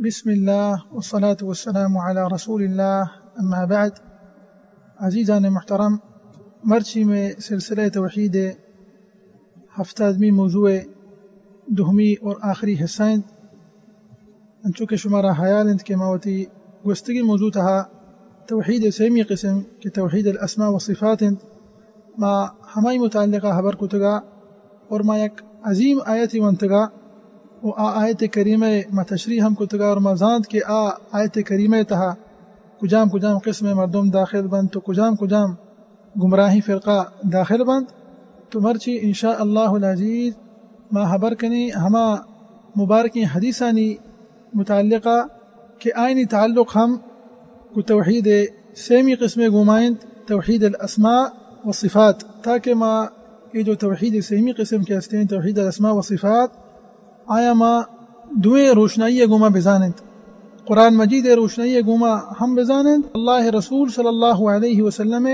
بسم اللہ والصلاة والسلام علی رسول اللہ، اما بعد۔ عزیزان محترم، مرچی میں سلسلہ توحید ہفتادمی موضوع دومی اور آخری حصہ انت۔ انچو کہ شمارا حیال انت کہ ما وتی گوستگی موضوع تہا توحید سیمی قسم کہ توحید الاسماء و صفات انت، ما ہمائی متعلقہ حبر کتگا اور ما یک عظیم آیت ونتگا و آ آیت کریمہ ما تشریح ہم کتگا اور ما زانت کہ آ آیت کریمہ تہا کجام کجام قسم مردم داخل بنت و کجام کجام گمراہیں فرقہ داخل بنت۔ تو مرچی ان شاء اللہ العزیز ما حبر کنیں ہما مبارکیں حدیثانی متعلقہ کہ آئینی تعلق ہم گو توحید سیمی قسم گوما انت، توحید الاسماء و صفات، تاکہ ما یہ جو توحید سیمی قسم کے ہستیں، توحید الاسماء و صفات، آیا ما دوئیں روشنائی گوما بزاننت، قرآن مجید روشنائی گوما ہم بزاننت، اللہ رسول صلی اللہ علیہ وسلم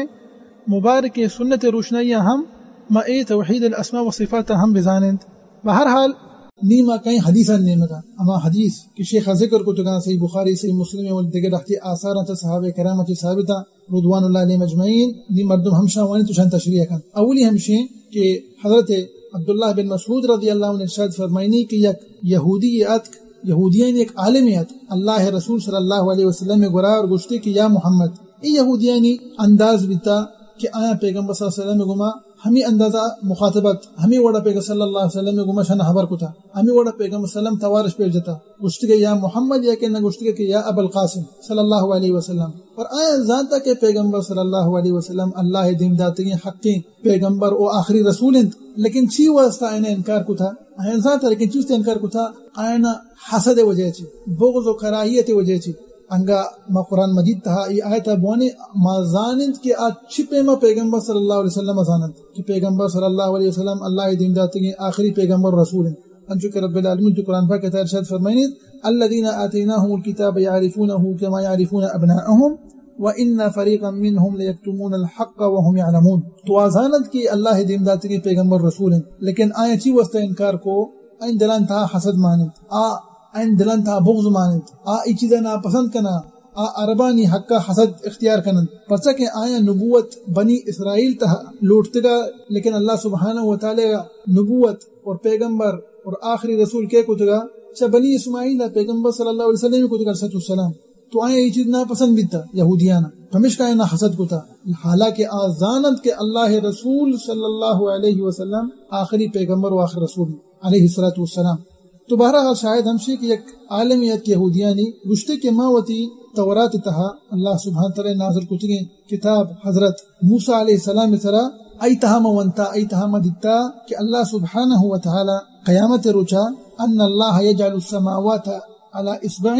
مبارک سنت روشنائی ہم ما اے توحید الاسماء و صفات ہم بزاننت۔ بہرحال، نی ما کئیں حدیثاں نیمگا، ہما حدیث کہ شیخ ذکر کتگاں، صحیح بخاری، صحیح مسلم و دگہ لہتے آثاراں چہ صحابہ کرام چہ ثابتاں، رضوان اللہ علیہم اجمعین، نی مردم ہمشاں وانی توشان تشریح کن۔ اولی ہمشیں کہ حضرت عبداللہ بن مسعود رضی اللہ عنہ ارشاد فرمائنی کہ یک یہودی اتک، یہودیانی یک عالمی اتک، اللہ رسول صلی اللہ علیہ وسلم گورا اور گوشتی کہ یا محمد، اے یہودیانی انداز بیتا کہ آیا پیغمبر صلی اللہ علیہ وسلم گوما ہمیں اندازہ مخاطبت، ہمیں وڑا پیغمبر صلی اللہ علیہ وسلم گوما شان حبر کتا، ہمیں وڑا پیغمبر صلی اللہ علیہ وسلم توارش پیش جتا، گوشتگے یا محمد یا کہ نہ گوشتگے کہ یا ابا القاسم صلی اللہ علیہ وسلم۔ اور آیا زانتا کہ پیغمبر صلی اللہ علیہ وسلم اللہ دیم داتگیں حقیں پیغمبر و آخری رسول انت، لیکن چی واسطہ آئین انکار کتا؟ آئین زانتا لیکن چی واسطہ انکار کتا؟ آئین حسد وجہ چی، بغض و کراہیت وجہ چی۔ انگا ما قرآن مجید تہا ای آیت بوانی، ما زانند کہ آ چی پیما پیغمبر صلی اللہ علیہ وسلم زانند کہ پیغمبر صلی اللہ علیہ وسلم اللہ دیم داتگیں آخری پیغمبر رسول انت۔ انچو کہ رب العالمین تو قرآن پاک تہا ارشاد فرمائنیت، الذين آتيناهم الكتاب يعرفونه كما يعرفون أبناءهم وإن فريقا منهم ليكتمون الحق وهم يعلمون۔ تو آ زانند کہ اللہ دیم داتگیں پیغمبر رسول انت، لیکن آیا چی واسطہ انکار کو؟ آئین دلان تہا حسد مانند، آ آئین دلان تہا بغض مانند، آ ای چیزا ناپسند کنا، آ عربانی حقا حسد اختیار کنند، پرچا کہ آیا نبوت بنی اسرائیل تہا لوٹتگا، لیکن اللہ سبحانہ و تعالی نبوت اور پیغمبر اور آخری رسول کے کتگا؟ چہ بنی اسماعیل پیغمبر صلی اللہ علیہ وسلم کتگا علیہ الصلوۃ والسلام۔ تو آیا یہ چیز ناپسند بیتا یہودیانا، پمشکا آیا حسد کتا، حالانکہ آ زانند کہ اللہ رسول صلی اللہ علیہ وسلم آخری پیغمبر و آخر رسول علیہ الصلوۃ والسلام۔ تو بہرحال شاید ہمشی کہ یک عالمی ات کہ یہودیانی گوشتے کہ ما وتی تورات تہا اللہ سبحانہ تعالی نازل کتگیں کتاب حضرت موسی علیہ السلام سرا، ای تہا ما ونتا، ای تہا ما دیتا کہ اللہ سبحانہ و تعالی قیامت روچا، ان اللہ یجعل السماوات علی اصبع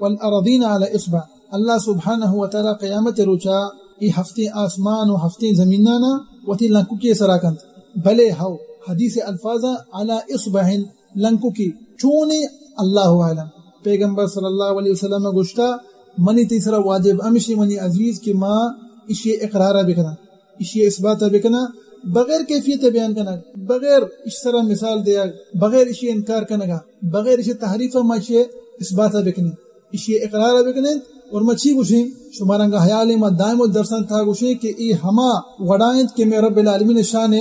والارضین علی اصبع، اللہ سبحانہ و تعالی قیامت روچا ای ہفتیں آسمان و ہفتیں زمینانا وتی لنککی سرا کنت۔ بلے ہو، حدیث الفاظا علی اصبع، لنککی چونیں؟ اللہ عالم۔ پیغمبر صلی اللہ علیہ وسلم گوشتا، منی تئی سرا واجب ہمشی منی عزیز کہ ما اشی اقرارا بکناں، اشی اثباتا بکناں، بغیر کیفیت بیان کنگ، بغیر اش سرا مثال دیگ، بغیر اشی انکار کنگا، بغیر اشی تحریفا ما اشی اثباتا بکنیں، اشی اقرارا بکنیں۔ اور ما چی گوشیں؟ شمارا انگا حیال ما دائم و درسان تہا گوشیں کہ ای ہما وڑا انت کہ میں رب العالمین شان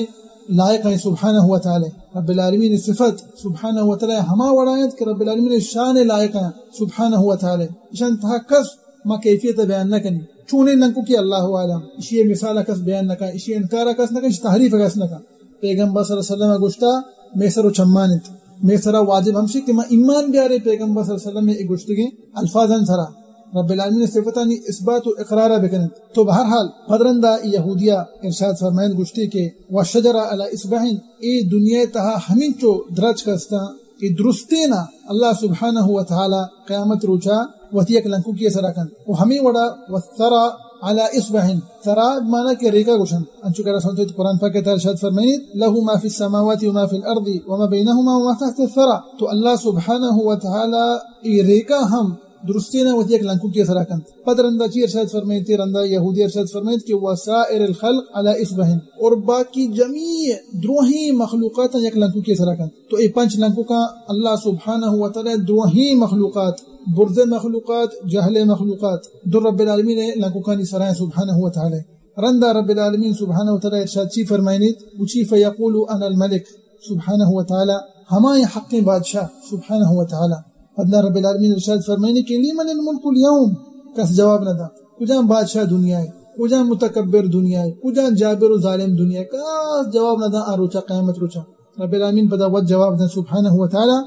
لائق ہیں سبحانہ و تعالی۔ رب العالمین صفت سبحانہ و تعالی ہما وڑا انت کہ رب العالمین شان لائق ہیں سبحانہ و تعالی۔ اشان تہا کس ما کیفیت بیان نہ کنی۔ چونیں لنککی اللہ عالم، اشی مثال کس بیان نہ کن، اشی انکار کس نہ کن، اشی تحریف کس نہ کن۔ پیغمبر صلی اللہ علیہ وسلم گوشتا، میں سر و چمان انت، میں سرا واجب ہمشی کہ ما ایمان بیارے پیغمبر صلی اللہ علیہ وسلم اے گوشتگیں الفاظاں سرا۔ رب العالمین صفتانی اثبات و اقرارا بکننت۔ تو بہرحال، پدرندا یہودیا ارشاد فرمائنت گوشتی کہ والشجر علی اصبع، اے دنیا تہا ہمینچو درچک ہستاں، اے درستینا اللہ سبحانہ و تعالی قیامت روچا وتی یک لنککی سرا کنت۔ و ہمیں وڑا والثری علی اصبع، ثری معنی کہ ریکا گوشنت، انچو کہ اللہ سبحانہ و تعالی قرآن پاک تہا ارشاد فرمائنت، لہ ما فی السماوات و ما فی الارض و ما بینہما و ما تحت الثری۔ تو اللہ سبحانہ و تعالی اے ریکا ہم درستینا وتی یک لنکوکے سرا کنت۔ پد رندا چی ارشاد فرمائیت؟ رندا یہودی ارشاد فرمائیت کہ وسائر الخلق علی اصبع، اور باقی جمیع دروہیں مخلوقات یک لنکوکے سرا کنت۔ تو اے پنچ لنکوکاں اللہ سبحانہ و تعالی دروہیں مخلوقات، برز مخلوقات، جہل مخلوقات، در رب العالمین لنکوکانی سرا سبحانہ و تعالی۔ رندا رب العالمین سبحانہ و تعالی ارشاد چی فرمائینیت؟ وچی فیقول انا الملک، سبحانہ و تعالی ہمائیں حقیں بادشاہ سبحانہ و تعالی۔ رندا رب العالمین ارشاد فرمائینی کہ لمن الملک الیوم، کس جواب نہ دا۔ کجام بادشاہ دنیا ہے؟ کجام متکبر دنیا ہے؟ کجام جابر و ظالم دنیا ہے؟ کس جواب نہ دا آ روچا، قیامت روچا۔ رب العالمین پدا وت جواب دن سبحانہ و تعالی،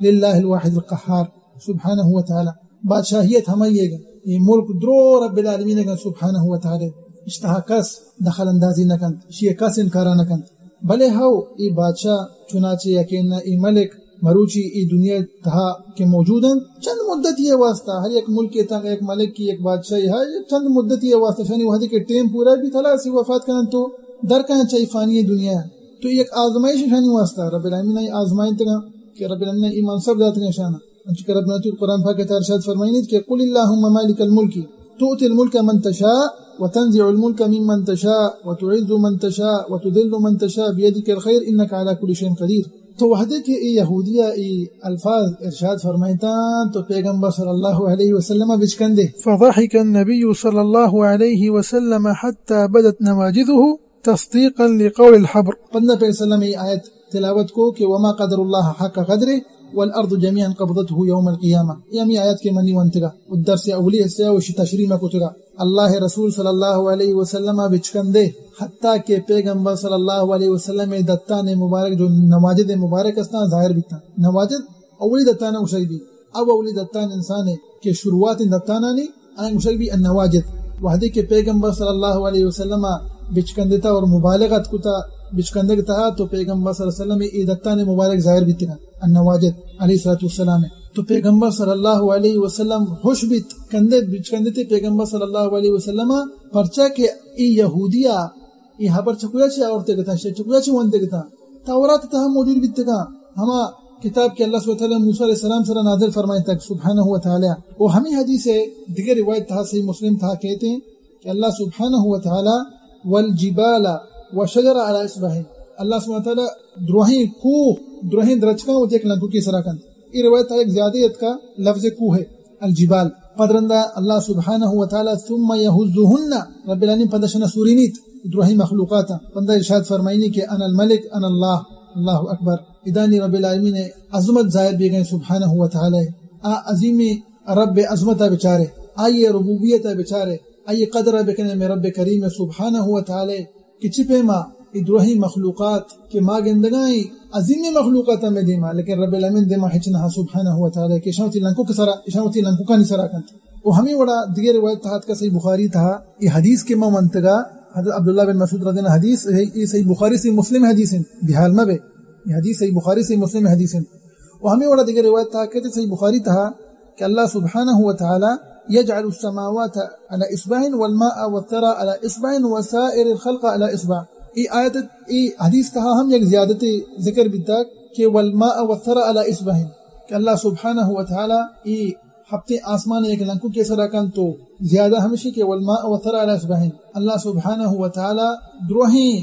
للہ الواحد القہار، سبحانہ و تعالی۔ بادشاہیت ہمائی گا، اے ملک درو رب العالمین گا سبحانہ و تعالی۔ اشتہا کس دخل اندازی نہ کنت، اشی کس انکارا نہ کنت۔ بلے ہو، اے بادشاہ چنانچہ یقین اے ملک مروچی اے دنیا تہا کہ موجود انت، چند مدتی واسطہ، ہر یک ملک تہا یک ملک کی، یک بادشاہی ہے، چند مدتی واسطہ، شانی وہدے کہ ٹیم پورا بی، خلاص وفات کنن تو در کن چہ فانی دنیا۔ تو یک آزمائش شانی واسطہ، رب العالمین آئی آزمائن تگا کہ رب العالمین آئی منصب داتگا شانا۔ انچو کہ رب العالمین قرآن پاک تہا ارشاد فرمائینیت کہ قل اللہم مالک الملک تؤتی الملک من تشاء وتنزع الملک ممن تشاء وتعز من تشاء وتذل من تشاء بیدک الخیر انک علی کل شیء قدیر۔ تو وہدے کہ اے یہودیا اے الفاظ ارشاد فرمائیتاں تو پیغمبر صلی اللہ علیہ وسلم بچکندے۔ فضحک النبی صلی اللہ علیہ وسلم حتی بدت نواجذہ تصدیقا لقول الحبر۔ پدا پیغمبر صلی اللہ علیہ وسلم اے آیت تلاوت کو کہ وما قدر اللہ حق قدرہ والارض جمیعا قبضتہ یوم القیامہ۔ اے ہمے آیت کہ منی ونتگا و درس اولی حصہ و اشی تشریح ما کتگا۔ اللہ رسول صلی اللہ علیہ وسلم بچکندے، حتی کہ پیغمبر صلی اللہ علیہ وسلم دتان مبارک جو نواجذ مبارک استاں ظاہر بیتاں۔ نواجذ اولی دتان گوشگ بی، اب اولی دتان انسان کہ شروعات دتانانی آیاں گوشگ بی النواجذ۔ وہدے کہ پیغمبر صلی اللہ علیہ وسلم بچکندتا اور مبالغت کتا بچکندگ تہا، تو پیغمبر صلی اللہ علیہ وسلم اے دتان مبارک ظاہر بیتگا، النواجذ علیہ الصلوۃ والسلام۔ تو پیغمبر صلی اللہ علیہ وسلم خوش بیت، کندے بچکندتے پیغمبر صلی اللہ علیہ وسلم، پرچا کہ اے یہودیا اے حبر چکویا چی آورتے گتا، شے چکویا چی ونتے گتا۔ تورات تہا موجود بیتگاں، ہما کتاب کہ اللہ سبحانہ وتعالی موسیٰ علیہ السلام سرا نازل فرمائیتگ سبحانہ وتعالی۔ و ہمیں حدیث ہے، دیگر روایت تہا صحیح مسلم تہا کہتے ہیں کہ اللہ سبحانہ وتعالی والجبال والشجر علی اصبع۔ اللہ سبحانہ وتعالی دروہیں کوہ، دروہیں درچکاں و یک لنکوکے سرا کنت۔ اے روایت تہا یک زیادہ اتکا لفظ کوہ ہے۔ الجبال۔ پد رندا اللہ سبحانہ و تعالی ثم یہزہن، رب العالمین پدا شنا سورینیت، دروہیں مخلوقات، پدا ارشاد فرمائینی کہ انا الملک، انا اللہ، اللہ اکبر۔ ادانی رب العالمین عظمت ظاہر بیگئے سبحانہ و تعالی۔ آ عظیم رب عظمت بچارے، آئی ربوبیت بچارے، آئی قدر بکنے میں رب کریم سبحانہ و تعالی۔ کہ چی پیما اے دروہیں مخلوقات کہ ما گندگائیں عظیمیں مخلوقات ہمیں دیما، لیکن رب العالمین دیما ہچ نہ سبحانہ و تعالی کہ اشاں وتی لنکوک سرا، اشاں وتی لنکوکانی سرا کنت۔ و ہمیں وڑا دیگر روایت تہا اتکا صحیح بخاری تہا، اے حدیث کہ ما ونتگا، حضرت عبداللہ بن مسعود رضی اللہ عنہ حدیث ہے، اے صحیح بخاری صحیح مسلم حدیث ہیں، بحال مہ بے، اے حدیث صحیح بخاری صحیح مسلم حدیث ہیں۔ و ہمیں وڑا دیگر روایت تہا کہتے صحیح بخاری تہا کہ اللہ سبحانہ و تعالی یجعل السماوات علی اصبع والماء والثرى علی اصبع وسائر الخلق علی اصبع۔ اے آیت، اے حدیث تہا ہم یک زیادت ذکر بیتا کہ والماء والثرى علی اصبع، کہ اللہ سبحانہ و تعالی اے ہپتیں آسمان یک لنکوکے سرا کنت تو زیادہ ہمشی کہ والماء والثرى علی اصبع۔ اللہ سبحانہ و تعالی دروہیں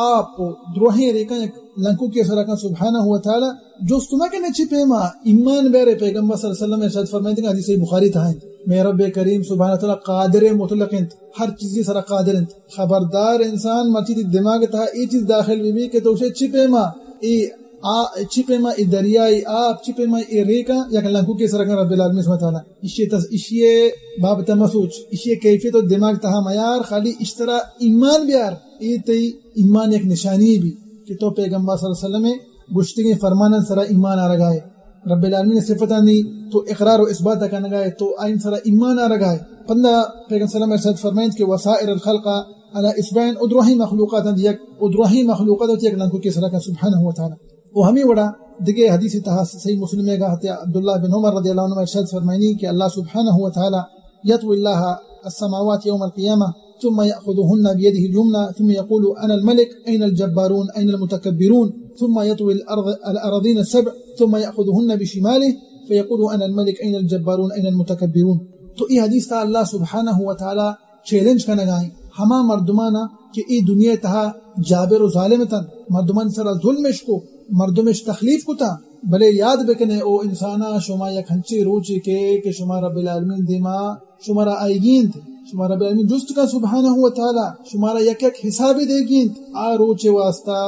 آپ و دروہیں ریکاں یک لنکوکے سرا کنت سبحانہ و تعالی۔ جست مکنے چی پیما ایمان بیارے، پیغمبر صلی اللہ علیہ وسلم ارشاد فرمائیتگا، حدیث صحیح بخاری تہا انت، میں رب کریم سبحانہ و تعالی قادر مطلق انت، ہر چیزی سرا قادر انت۔ خبردار انسان مرچی تی دماغ تہا اے چیز داخل بی بی کہ تو اسے چی پیما اے آ، چی پیما اے دریائی آپ، چی پیما اے ریکاں یک لنکوکے سرا کن رب العالمین سبحانہ و تعالی۔ اشی تس، اشی بابت مسوچ، اشی کیفیت و دماغ تہا میار، خالی اشترا ایمان بیار، اے تئی ایمان یک نشانی بی کہ تو پیغمبر صلی اللہ علیہ وسلم گوشتگیں فرمانان سرا ایمان آرگائے، رب العالمین صفتانی تو اقرار و اثبات کنگائے، تو آئین سرا ایمان آرگائے۔ پندا پیغمبر صلی اللہ علیہ وسلم ارشاد فرمائیت کہ وسائر الخلق علی اصبع، ادروہیں مخلوقات انت یک، ادروہیں مخلوقات انت یک لنکوکے سرا کن سبحانہ و تعالی۔ و ہمیں وڑا دگہ حدیث تہا صحیح مسلم گا حضرت عبداللہ بن عمر رضی اللہ عنہ ارشاد فرمائینی کہ اللہ سبحانہ و تعالی یطوی اللہ السماوات یوم القیامہ ثم یأخذهن بیده الیمنى ثم یقول انا الملک این الجبارون این المتکبرون ثم یطوی الارض الارضین السبع ثم یأخذهن بشماله فیقول انا الملک این الجبارون این المتکبرون۔ تو ای حدیث تہا اللہ سبحانہ و تعالی چیلنج کنگا ایں ہما مردمانا کہ ای دنیا تہا جابر و ظالم اتن، مردمانی سرا ظلمش کو، مردمش تخلیف کتا، بلے یاد بکنے او انسانا، شما یک ہنچیں روچے کہ، کہ شما رب العالمین دیما شمارا آئیگی انت، شما رب العالمین جست کن سبحانہ و تعالی، شمارا یک یک حسابے دیگی انت، آ روچے واسطہ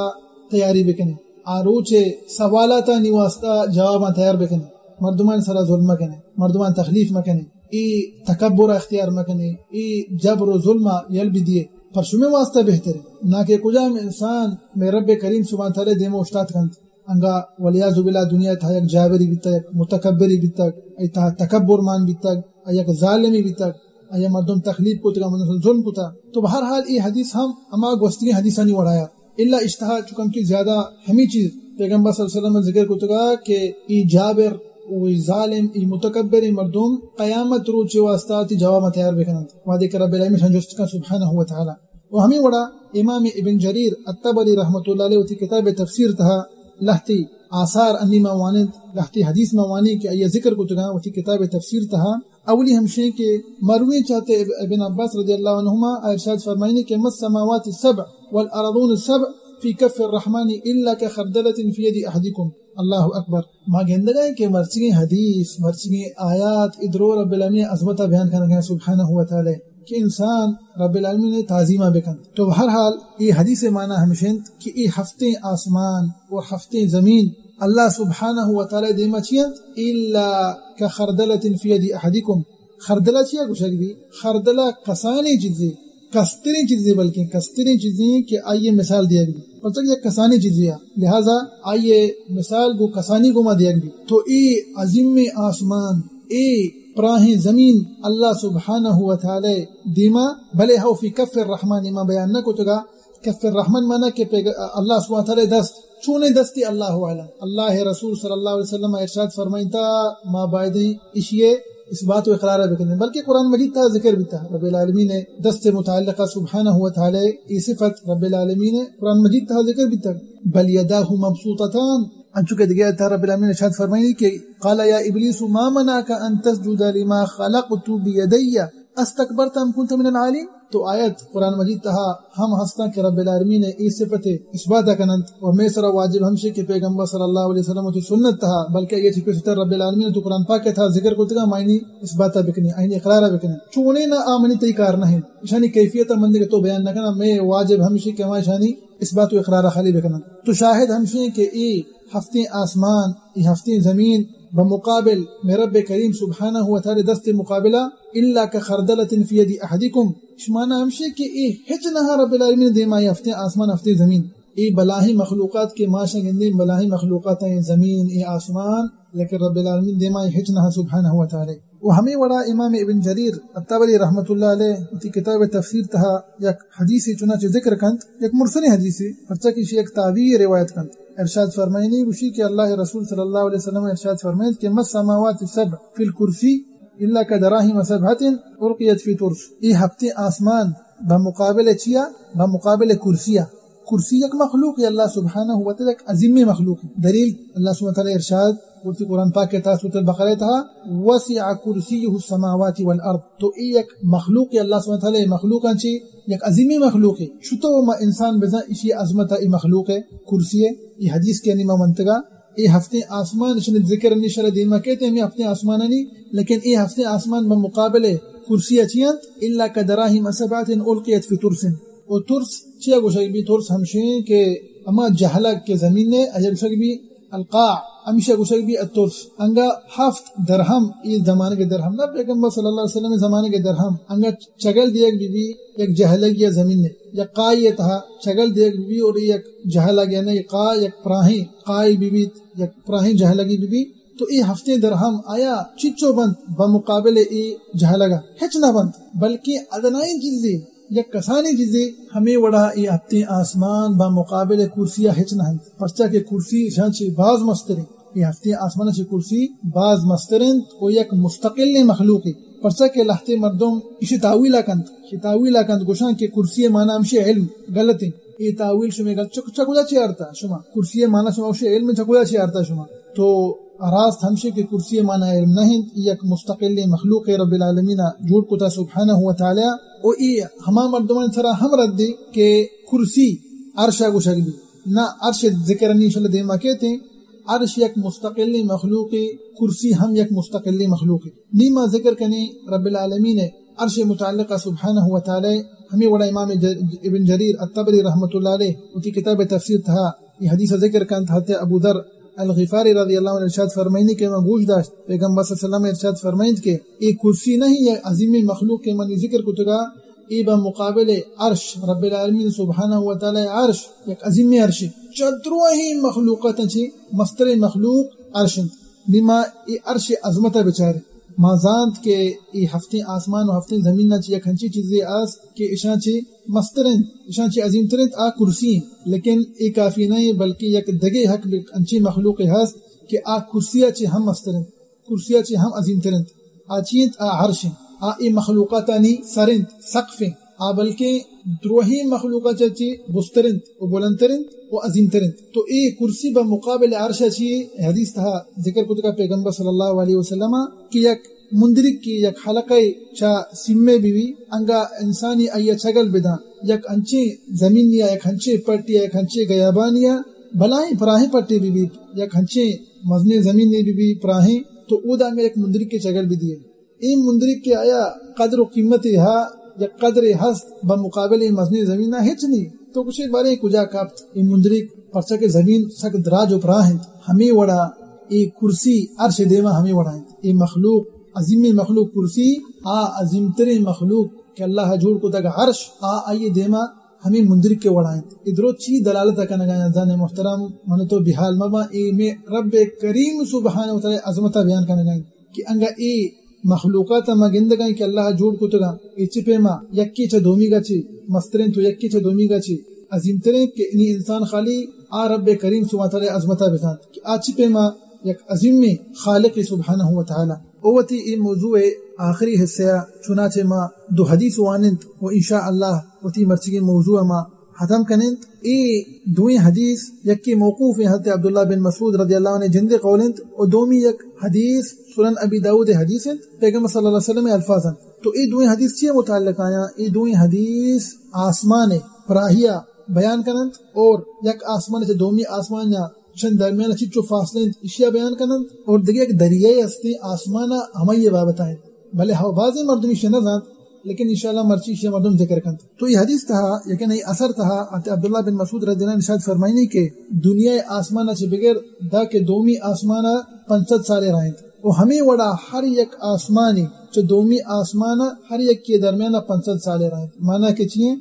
تیاری بکنے، آ روچے سوالاتانی واسطہ جواباں تیار بکنے، مردمان سرا ظلم مکنے، مردمان تخلیف مکنے، ای تکبر اختیار مکنے، ای جبر و ظلم یل بدیے، پر شمے واسطہ بہتر ہے، نہ کہ کجام انسان میں رب کریم سبحانہ تعالی دیما اوشتات کنت۔ انگا والعیاذ باللہ دنیا تہا یک جابری بیتگ، یک متکبری بیتگ، ای تہا تکبر مان بیتگ، ای یک ظالمی بیتگ، ای مردم تخلیف کتگا، مردم ظلم کتا۔ تو بہرحال ای حدیث ہم ہما گوستگیں حدیثانی وڑایا۔ الا اشتہا چکم کہ زیادہ ہمی چیز پیغمبر صلی اللہ علیہ وسلم ذکر کتگا کہ ای جابر و ای ظالم، ای متکبر مردم قیامت روچے واسطہ تی جواب تیار بکنند۔ وہدے کہ رب العالمین ہم جست کن سبحانہ و تعالی۔ و ہمے وڑا امام ابن جریر الطبری رحمۃ اللہ علیہ وتی کتاب تفسیر تہا لہتے آثار انی ما وانند، لہتے حدیث ما وانی کہ آئی ذکر کتگاں وتی کتاب تفسیر تہا۔ اولی ہمشیں کہ مرویں چاتے اب-، ابن عباس رضی اللہ عنہما ارشاد فرمائنی کہ ما السماوات السبع والارضون السبع فی کف الرحمن الا کخردلۃ فی ید احدکم۔ اللہ اکبر۔ ما گندگا ہیں کہ مرچگیں حدیث، مرچگیں آیات ادرو رب العالمین عظمت بیان کنگا ہیں سبحانہ و تعالی۔ کہ انسان رب العالمین ء تعظیم ء بکنت۔ تو بہرحال اے حدیث ء معنی ہمش انت کہ اے ہفتیں آسمان اور ہفتیں زمین اللہ سبحانہ و تعالی دیما چی انت؟ الا کخردلۃ فی ید احدکم۔ خردلہ چیا گوشگ بی؟ خردلہ کسانیں چیزے، کستریں چیزے، بلکہ کستریں چیزے کہ آئی ء مثال دیگ بی۔ پرچہ کہ یک کسانیں چیزے آ، لہذا آئی ء مثال گو کسانی گوما دیگ بی۔ تو اے عظیم آسمان، اے پراہیں زمین اللہ سبحانہ و تعالی دیما، بلے ہو فی کف الرحمن، ما بیان نہ کتگا، کف الرحمن معنی کہ پیغ-، اللہ سبحانہ و تعالی دست، چونیں دستی اللہ اعلم۔ اللہ رسول صلی اللہ علیہ وسلم ارشاد فرمائنتا، ما بایدیں اشی اثبات و اقرار بکنیں، بلکہ قرآن مجید تہا ذکر بیتا، رب العالمین دست متعلقہ سبحانہ و تعالی ای صفت رب العالمین قرآن مجید تہا ذکر بیتا، بل یداہ مبسوطتان، انچو کہ دگہ آیت رب العالمین ارشاد فرمائنی کہ قال یا ابلیس ما منعک ان تسجد لما خلقت بیدی استکبرت ام کنت من العالین۔ تو آیت قرآن مجید تہا ہم ہستاں کہ رب العالمین ای صفت اثبات کننت، و مے سرا واجب ہمشی کہ پیغمبر صلی اللہ علیہ وسلم وتی سنت تہا، بلکہ یہ چیز پیشتر رب العالمین تو قرآن پاک تہا ذکر کرتگا، ما اینی اثبات بکنی، اینی اقرار بکنی۔ چونے نہ آ منی تئی کار نہ انت۔ اشانی کیفیت من دگہ تو بیان نہ کنا، مے واجب ہمشی کہ ما اشانی اثبات و اقرار خالی بکنن۔ تو شاہد ہمشی کہ ای ہفتیں آسمان، ای ہفتیں زمین بمقابل میں رب کریم سبحانہ و تعالی دست مقابلہ، الا کخردلۃ فی ید احدکم۔ اشمانا ہمشی کہ ای ہچ نہ رب العالمین دیما ای ہفتیں آسمان، ہفتیں زمین۔ ای بلاہیں مخلوقات کہ ما شاں گندیں، بلاہیں مخلوقات ہیں، زمین، ای آسمان، لیکن رب العالمین دیما ای ہچ نہ سبحانہ و تعالی۔ و ہمے وڑا امام ابن جریر الطبری رحمۃ اللہ علیہ وتی کتاب تفسیر تہا یک حدیثے چنانچہ ذکر کنت، یک مرسلیں حدیثے، پرچا کہ ایشی یک تابعی روایت کنت۔ ارشاد فرمائنی گوشی کہ اللہ رسول صلی اللہ علیہ وسلم ارشاد فرمائنت کہ ما السماوات السبع فی الکرسی الا کدراہم سبعۃ القیت فی ترس۔ ای ہفتیں آسمان بمقابل چیا؟ بمقابل کرسیا۔ کرسی یک مخلوقے، اللہ سبحانہ و تعالی یک عظیمیں مخلوقے۔ دلیل اللہ سبحانہ و تعالی ارشاد وتی قرآن پاک تہا سورۃ البقرہ تہا، وسع کرسیہ السماوات والارض۔ تو ای یک مخلوقے اللہ سبحانہ و تعالی مخلوقاں چی یک عظیمیں مخلوقے۔ چتو ما انسان بزاں اشی عظمت ای مخلوق ہے، کرسی ہے، ای حدیث کہ انی ما منتگا، ای ہفتیں آسمان اشانی ذکر انی شرع دیما کہتے ہیں، ہمیں ہفتیں آسمانانی، لیکن ای ہفتیں آسمان بمقابل کرسی اچی انت، الا کدراہم سبعۃ القیت فی ترس۔ و ترس چیا گوشگ بی؟ ترس ہمشیں کہ اما جہلگ کہ زمین نے اجا گوشگ بی القاع، ہمیشہ گوشگ بی الترس۔ انگا ہفت درہم، ای زمانگ درہم نہ، پیغمبر صلی اللہ علیہ وسلم زمانگ درہم، انگا چگل دیگ بی بی یک جہلگ یا زمین نے، یک قاعی تہا چگل دیگ بی بی اور یک جہلگ یعنی قاع، یک پراہیں قاعی بی بی، یک پراہیں جہلگی بی بی۔ تو ای ہفتیں درہم آیا چچو بنت بمقابل ای جہلگا؟ ہچ نہ بنت، بلکہ ادنائیں چیزے، یک کسانیں چیزے، ہمے وڑا ای ہفتیں آسمان بمقابل کرسیا ہچ نہ انت، پرچا کہ کرسی اشاں چی باز مستریں، ای ہفتیں آسمان چی کرسی باز مستر انت و یک مستقلیں مخلوقے، پرچا کہ لہتے مردم اشی تاویلا کنت، اشی تاویلا کنت، گوشاں کہ کرسی معنی ہمشی علم، غلطیں۔ ای تاویل شمی گل چک-، چکودا چی آرتا شما؟ کرسی معنی شما گوشی علم، چکودا چی آرتا شما؟ تو راست ہمشی کہ کرسی مانا علم نہ انت، یک مستقلیں مخلوق رب العالمین جوڑ کتا سبحانہ و تعالی۔ او ای ہما مردمان سرا ہم رد کہ کرسی عرشا گوشگ بی۔ نہ، عرش ذکر نی انشاءاللہ دیما کیتے۔ عرش یک مستقلیں مخلوقے، کرسی ہم یک مستقلیں مخلوقے۔ نی ما ذکر کنیں رب العالمین عرش متعلقہ سبحانہ و تعالی۔ ہمیں وڑا امام ج-، ابن جریر الطبری رحمۃ اللہ علیہ وتی کتاب تفسیر تہا یہ حدیث ذکر کنت، حضرت ابو ذر الغفاری رضی اللہ عنہ ارشاد فرمائنی کہ من گوش داشت پیغمبر صلی اللہ علیہ وسلم ارشاد فرمائنت کہ اے کرسی نہیں، یہ عظیم مخلوق کہ من ذکر کتگا، اے بہ مقابل عرش، رب العالمین سبحانہ و تعالی عرش، یک عظیم عرش، چہ درہیں مخلوقات چی مستر مخلوق عرش انت۔ نی ما اے عرش عظمت بچاریں۔ ما زانت کہ اے ہفتیں آسمان و ہفتیں زمین چی یک ہنچی چیزے آس کہ اشاں چی مستر انت، اشاں چی عظیم تر انت، آ کرسی انت۔ لیکن اے کافی نہ انت، بلکہ یک دگے حق بہ انچی مخلوق ہست کہ آ کرسی چی ہم مستر انت۔ کرسی ء چہ ہم عظیم تر انت۔ آ چی انت؟ آ عرش انت۔ آ اے مخلوقاتانی سر انت، سقف انت۔ آ بلکیں دروہیں مخلوقات چہ چی بزتر انت و بلندتر انت و عظیم تر انت۔ تو اے کرسی بہ مقابل عرش ء چی حدیث تہا ذکر کتگا پیغمبر صلی اللہ علیہ وسلم ء کہ یک مندرک کی یک حلقہ چہ سیمے بی بی، انگا انسانی آئی ء چگل بداں، یک انچیں زمینی ء، یک انچیں پٹی ء، یک انچیں گیابانی ء، بلاہیں پراہیں پٹے بہ بیت، یک انچیں مزنیں زمینے بہ بیت پراہیں، تو اودا انگا یک مندرکے چگل بدیے۔ اے مندرک کہ آیا قدر و قیمتے ہا، یک قدرے ہست بہ مقابل اے مزنیں زمین ء؟ ہچ نی۔ تو گوشے بارے کجا کپت اے مندرک؟ پرچا کہ زمین سک دراج و پراہ انت۔ ہمے وڑا اے کرسی عرش دیما ہمے وڑا انت۔ اے مخلوق، عظیمیں مخلوق کرسی، آ عظیم تریں مخلوق کہ اللہ ء جوڑ کتگ عرش، آ آئی دیما ہمے مندرک ء وڑا انت۔ اے درو چی دلالت ء کنگا انت؟ عزیزان محترم، من تو بے حال مباں، اے مئے رب کریم سبحانہ و تعالی عظمت ء بیان کنگا انت کہ انگا اے مخلوقات ء ما گندگا انت کہ اللہ ء جوڑ کتگا، اے چہ پیما یکے چہ دومیگا چی مستریں تو یکے چہ دومیگا چی عظیم تریں کہ نی انسان خالی آ رب کریم سبحانہ و تعالی عظمت ء بزانت کہ آ چہ پیما یک عظیمیں خالق سبحانہ و تعالی۔ او وتی اے موضوع ء آخری حصہ ء چنانچہ ما دو حدیث واننت و انشاءاللہ وتی مرچیگیں موضوع ء ما ختم کننت۔ اے دوئیں حدیث یکے موقوف ہیں حضرت عبداللہ بن مسعود رضی اللہ عنہ جندے قول انت و دومی یک حدیث سنن ابی داؤد حدیث انت، پیغمبر صلی اللہ علیہ وسلم الفاظ انت۔ تو اے دوئیں حدیث چی متعلق آیاں؟ اے دوئیں حدیث آسمان پراہیا بیان کننت اور یک آسمان چہ دومی آسمان یا چن درمیان چچو فاصلہ انت، اشیا بیان کننت اور دگہ یک دریائے ہستیں آسمان ہمائی بابت انت۔ بلے ہو بازیں مردم اشیا نہ زانت، لیکن انشاءاللہ مرچی اشیا مردم ذکر کنت۔ تو یہ حدیث تہا، یقین ای اثر تہا، حضرت عبداللہ بن مسعود رضی اللہ عنہ ارشاد فرمائنی کہ دنیا آسمان چہ بغیر دا کہ دومی آسمان پنچ سد سالے رائنت۔ و ہمیں وڑا ہر یک آسمانی چہ دومی آسمان ہر یک کے درمیان پنچ سد سالے رائنت۔ معنی کہ چیئے؟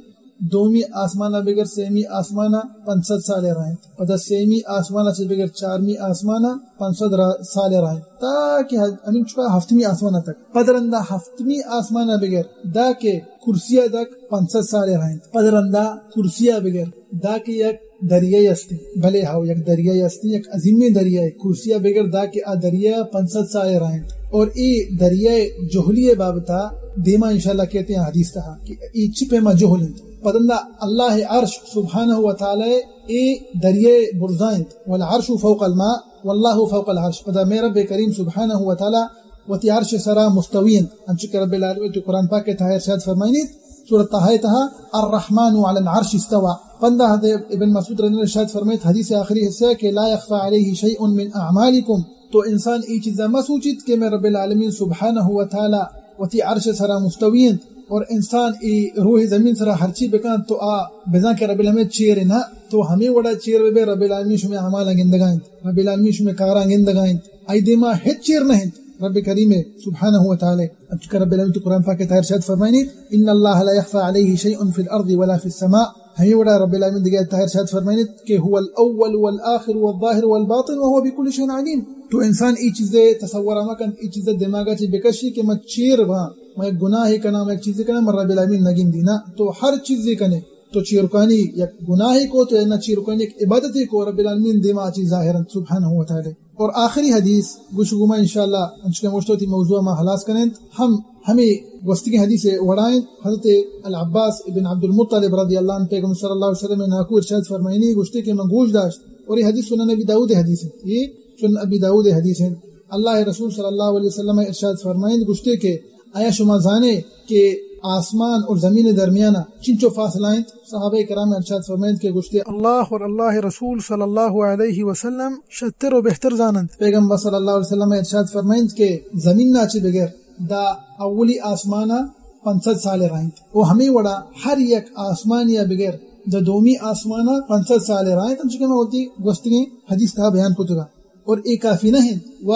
دومی آسمان ء بگر سیمی آسمان ء پنچ سد سال ء رائنت۔ پدا سیمی آسمان ء چہ بگر چارمی آسمان ء پنچ سد را-، سال ء رائنت۔ تاکہ ہ-، ہمینچکا ہفتمی آسمان ء تک۔ پد رندا ہفتمی آسمان ء بگر دا کہ کرسی ء تک پنچ سد سال ء رائنت۔ پد رندا کرسی ء بگر دا کہ یک دریائے استیں۔ بلے ہاو، یک دریائے استیں، یک عظیمیں دریائے۔ کرسی ء بگر دا کہ آ دریا پنچ سد سال ء رائنت۔ اور اے دریائے جہلی ء بابتا دیما انشاءاللہ کہتے ہیں حدیث تہا کہ اے چی پیما جہل انت۔ پدندا اللہ عرش سبحانہ و تعالی اے دریائے برزا انت، والعرش فوق الماء واللہ فوق العرش۔ پدا مئے رب کریم سبحانہ و تعالی وتی عرش سرا مستوی انت، انچو کہ رب العالمین تو قرآن پاک تہا ارشاد فرمائنیت، سورۃ طٰہٰ تہا، الرحمن علی العرش استوى۔ پدا حضرت ابن مسعود رضی اللہ عنہ ارشاد فرمائیت حدیث آخری حصہ کہ لا يخفى عليه شيء من اعمالكم، تو انسان اے چیزا مہ سوچیت کہ مئے رب العالمین سبحانہ و تعالی وتی عرش سرا مستوی انت اور انسان اے روح زمین سرا ہرچی بکنت تو آ بزاں کہ رب العالمین چیر نہ، تو ہمے وڑا چیر ببے، رب العالمین شمئے اعمالاں گندگا انت، رب العالمین شمئے کاراں گندگا انت، آئی دیما ہچ چیر نہ انت۔ رب کریم سبحانہ و تعالی انچو کہ رب العالمین تو قرآن پاک تہا ارشاد فرمائنیت، ان اللہ لا يخفى عليه شيء في الارض ولا في السماء۔ ہمے وڑا رب العالمین دگہ تہا ارشاد فرمائنیت کہ هو الاول والآخر والظاهر والباطن وهو بكل شيء عليم۔ تو انسان اے چیزے تصور مکن، اے چیزے دماغا چہ بکشی کہ من چیر باں، من یک گناہے کناں، من یک چیزے کناں، من رب العالمین نگندی۔ نہ، تو ہر چیزے کنے، تو چیرکانی یک گناہے کو، تو نہ چیرکانی یک عبادتے کو، رب العالمین دیما آ چیز ظاہر انت سبحانہ و تعالی۔ اور آخری حدیث گوش گوما انشاءاللہ انچکہ مشتوتی موضوع ما خلاص کننت۔ ہم ہمیں گوستگیں حدیث وڑائیں حضرت العباس ابن عبد المطلب رضی اللہ عنہ پیغمبر صلی اللہ علیہ وسلم ناکو ارشاد فرمائنی گوشتے کہ من گوش داشت، اور یہ حدیث سنن ابی داؤد حدیث ہے۔ یہ سنن ابی داؤد حدیث انت۔ اللہ رسول صلی اللہ علیہ وسلم ارشاد فرمائند گوشتے کہ آیا شما زانے کہ آسمان اور زمین درمیانا چنچو فاصلہ انت؟ صحابہ کرام ارشاد فرمائند کہ گوشتے، اللہ اور اللہ رسول صلی اللہ علیہ وسلم شتر و بہتر زانند۔ پیغمبر صلی اللہ علیہ وسلم ارشاد فرمائند کہ زمین نا چی بغیر دا اولی آسمانا پنچ سد سال راہ انت۔ و ہمے وڑا ہر یک آسمانیا بغیر دا دومی آسمانا پنچ سد سال راہ انت، انچو کہ ما وتی گوستگیں حدیث تہا بیان کتگا۔ اور اے کافی نہ انت، و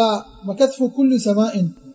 وکتف کل سماء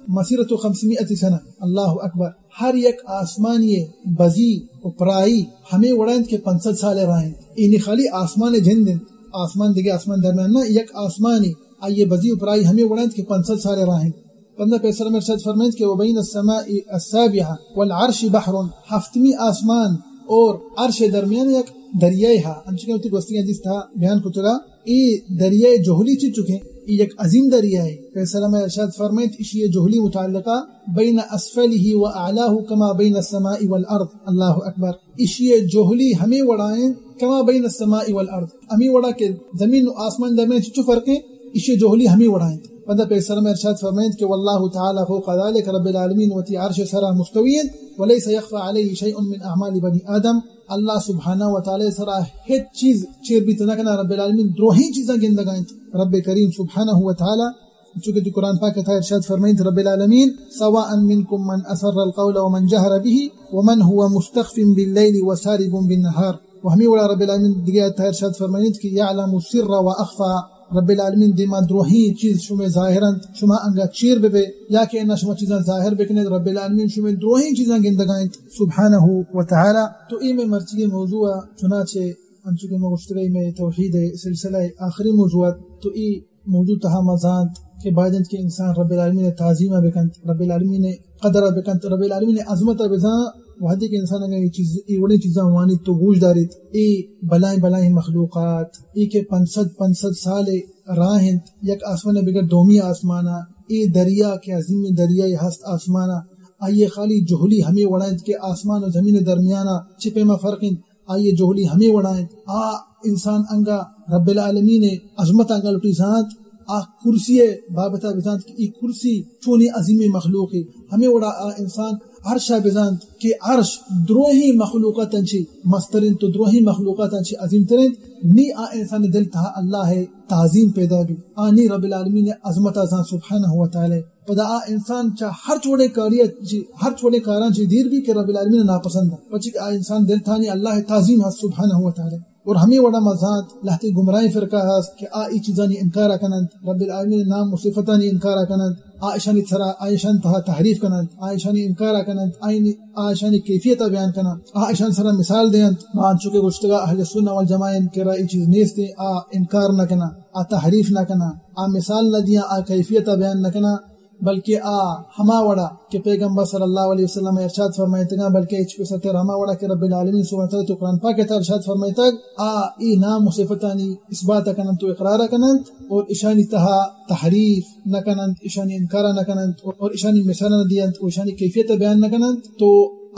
مسیرۃ خمسمائۃ سنہ، اللہ اکبر، ہر یک آسمانی بزی و پرائی ہمے وڑا انت کہ پنچ سد سال راہ انت۔ اینی خالی آسمان جند انت، آسمان دگہ آسمان درمیان نہ، یک آسمانی آئی بزی و پرائی ہمے وڑا انت کہ پنچ سد سال راہ انت۔ بندہ پیسر میں ارشاد فرمائنت کہ وبین السماء السابعہ والعرش بحر، ہفتمی آسمان اور عرش درمیان یک دریائے ہا، انچو کہ وتی گوستگیں حدیث تہا بیان کتگا۔ اے دریائے جہلی چی چکیں؟ اے یک عظیم دریائے۔ پیسر میں ارشاد فرمائنت اشی جہلی متعلقہ بین اسفلہ و اعلاہ کما بین السماء والارض۔ اللہ اکبر۔ اشی جہلی ہمے وڑا انت، کما بین السماء والارض، ہمے وڑا کہ زمین و آسمان درمیان چچو فرق انت، اشی جہلی ہمے وڑا انت۔ پدا پیسر میں ارشاد فرمائنت کہ واللہ تعالی فوق ذلک، رب العالمین وتی عرش سرا مستوی انت، ولیس یخفی علیہ شیء من اعمال بنی آدم، اللہ سبحانہ و تعالی سرا ہچ چیز چیر بیت نہ کنا، رب العالمین دروہیں چیزاں گندگا انت۔ رب کریم سبحانہ و تعالی چونکہ تو قرآن پاک تہا ارشاد فرمائنت رب العالمین، سواء منکم من اسر القول ومن جهر به ومن هو مستخف باللیل وسارب بالنهار۔ و ہمے وڑا رب العالمین دگہ آیت تہا ارشاد فرمائنت کہ یعلم السر واخفی، رب العالمین دیما دروہیں چیز شمے ظاہر انت، شما انگا چیر ببے یا کہ انا شما چیزاں ظاہر بکنیت، رب العالمین شمے دروہیں چیزاں گندگا انت سبحانہ و تعالی۔ تو اے میں مرچی موضوع، چنانچہ انچو کہ ما گوشتگا اے میں توحید سلسلہ آخری موضوع ات، تو اے موضوع تہا ما زانت کہ باید انت کہ انسان رب العالمین ء تعظیم ء بکنت، رب العالمین ء قدر ء بکنت، رب العالمین ء عظمت ء بزان۔ وہدے کہ انسان اگاں اے چیز، اے وڑیں چیزاں وانیت تو گوش داریت، اے بلائیں بلائیں مخلوقات، اے کہ پنچ سد، پنچ سد سال ء راہ انت یک آسمان ء بگر دومی آسمان ء، اے دریا کہ عظیم دریا ہست آسمان ء، آئی ء خالی جہلی ہمے وڑا انت کہ آسمان و زمین ء درمیان ء چہ پیما فرق انت۔ آئی ء جہلی ہمے وڑا انت۔ آ انسان انگا رب العالمین ء عظمت انگا لوٹی زانت، آ کرسی ء بابت ء بزانت کہ اے کرسی چونیں عظیمیں مخلوقے۔ ہمے وڑا آ انسان عرش ء بزانت کہ عرش دروہیں مخلوقاتاں چہ مستر انت و دروہیں مخلوقاتاں چہ عظیم تر انت۔ نی آ انسان ء دل تہا اللہ ء تعظیم پیدا بی، آ نی رب العالمین ء عظمت ء زانت سبحانہ و تعالی۔ پدا آ انسان چہ ہرچ وڑیں کاری ء چی، ہرچ وڑیں کاراں چی دیر بی کہ رب العالمین ء ناپسند انت، پرچی کہ آ انسان دل تہانی اللہ ء تعظیم ہست سبحانہ و تعالی۔ اور ہمے وڑا ما زانت لہتے گمراہیں فرقہ ہست کہ آ اے چیزانی انکار ء کننت، رب العالمین ء نام و صفتانی انکار ء کننت، آ اشانی سرا، آ اشان تہا تحریف کننت، آ اشانی انکار ء کننت، آ انی، آ اشانی کیفیت ء بیان کننت، آ اشان سرا مثال دینت۔ ما انچو کہ گوشتگا اہل سنہ والجماعہ ان کرا اے چیز نیست، آ انکار نہ کناں، آ تحریف نہ کناں، آ مثال نہ دیاں، آ کیفیت ء بیان نہ کناں۔ بلکہ آ ہما وڑا کہ پیغمبر صلی اللہ علیہ وسلم ارشاد فرمائتگاں، بلکہ ہچ پیسر تر ہما وڑا کہ رب العالمین سبحانہ وتعالی تو قرآن پاک ء تہا ارشاد فرمائتگ، آ اے نام و صفتانی اثبات ء کننت و اقرار ء کننت اور اشانی تہا تحریف نہ کننت، اشانی انکار ء نہ کننت اور اشانی مثال نہ دینت و اشانی کیفیت ء بیان نہ کننت، تو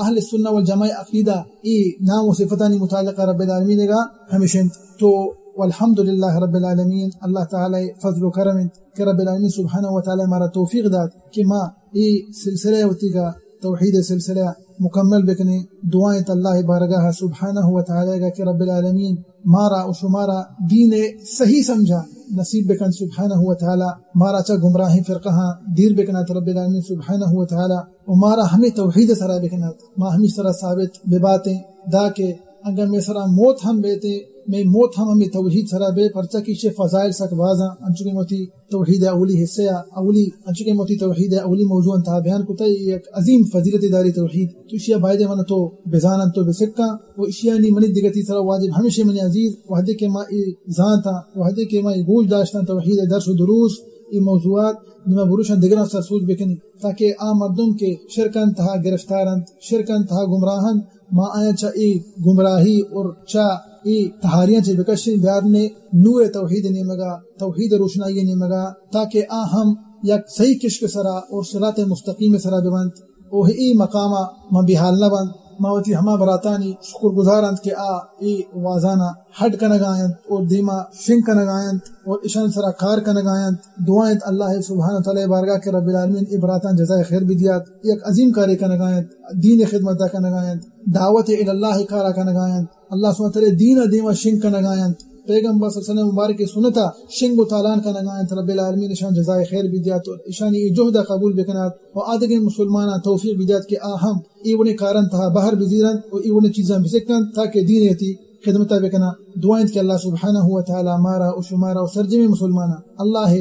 اہل سنہ والجماعہ عقیدہ اے نام و صفتانی متعلق رب العالمین ء گا ہمیش انت۔ تو والحمدللہ رب العالمین، اللہ تعالی فضل و کرم انت کہ رب العالمین سبحانہ و تعالی مارا توفیق دات کہ ما اے سلسلہ وتیگا توحید سلسلہ مکمل بکنیں۔ دعا انت اللہ بارگاہ سبحانہ و تعالی گا کہ رب العالمین مارا و شمارا دین صحیح سمجھا نصیب بکن سبحانہ و تعالی، مارا چا گمراہیں فرقہاں دیر بکنات رب العالمین سبحانہ و تعالی، و مارا ہمیں توحید سرا بکنات، ما ہمیں سرا ثابت بباتیں، دا کہ اگاں مئے سرا موت ہم بیتیں، مئے موت ہم ہمے توحید سرا بے، پرچا کہ ایشی فضائل سک بازاں، انچو کہ وتی توحید اولی حصہ ء اولی، انچو کہ وتی توحید اولی موضوع انتہا بیان کتا، اے یک عظیم فضیلت داری توحید۔ تو ایشی باید من تو بزانن تو بسکاں، و ایشی نی منی دگتی سرا واجب ہمیشہ منی عزیز، وحدے کہ ما اے زانتاں، وحدے کہ ما اے گوش داشتاں توحید درس و دروس، اے موضوعات، نی ما بروشاں دگراں سر سوج بکنی، تاکہ آ مردم کہ شرکان تہا گرفتار انت، شرکان تہا گمراہ انت، ما آیاں چہ اے گمراہی اور چہ اے تہاریاں چہ بکشیں، بیارنے نور توحید نیمگا، توحید روشنائی نیمگا، تاکہ آ ہم یک صحیح کشک سرا اور صراط مستقیم سرا ببنت۔ او اے مقاما ما بحال نہ بنت۔ ما وتی ہما براتانی شکر گزار انت کہ آ اے وازانا ہڈ کنگا انت اور دیما شنگ کنگا انت اور اشان سرا کار کنگا انت۔ دعا انت اللہ سبحانہ و تعالی بارگاہ کہ رب العالمین اے براتان جزائے خیر بدیات۔ یک عظیم کارے کنگا انت، دین خدمتا کنگا انت، دعوت الی اللہ کارا کنگا انت۔ اللہ سبحانہ و تعالی دین دیما شنگ کنگا انت۔ پیغمبر صلی اللہ علیہ وسلم مبارک سنتا شنگ و تالان کنگا انت۔ رب العالمین اشان جزائے خیر بدیات اور اشانی اے جہدا قبول بکنات و آدگہ مسلمانان توفیق بدیات کہ آ ہم اے وڑیں کاران تہا بہر بزیرنت و اے وڑیں چیزاں بسکنت تاکہ دین وتی خدمتا بکناں۔ دعا انت کہ اللہ سبحانہ و تعالی مارا و شمارا و سرجمیں مسلماناں اللہ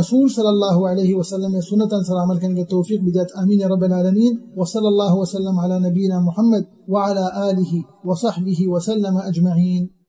رسول صلی اللہ علیہ وسلم سنتان سرا عمل کنگے توفیق بدیات۔ آمین رب العالمین۔ وصلی اللہ وسلم علی نبینا محمد وعلی آلہ وصحبہ وسلم اجمعین۔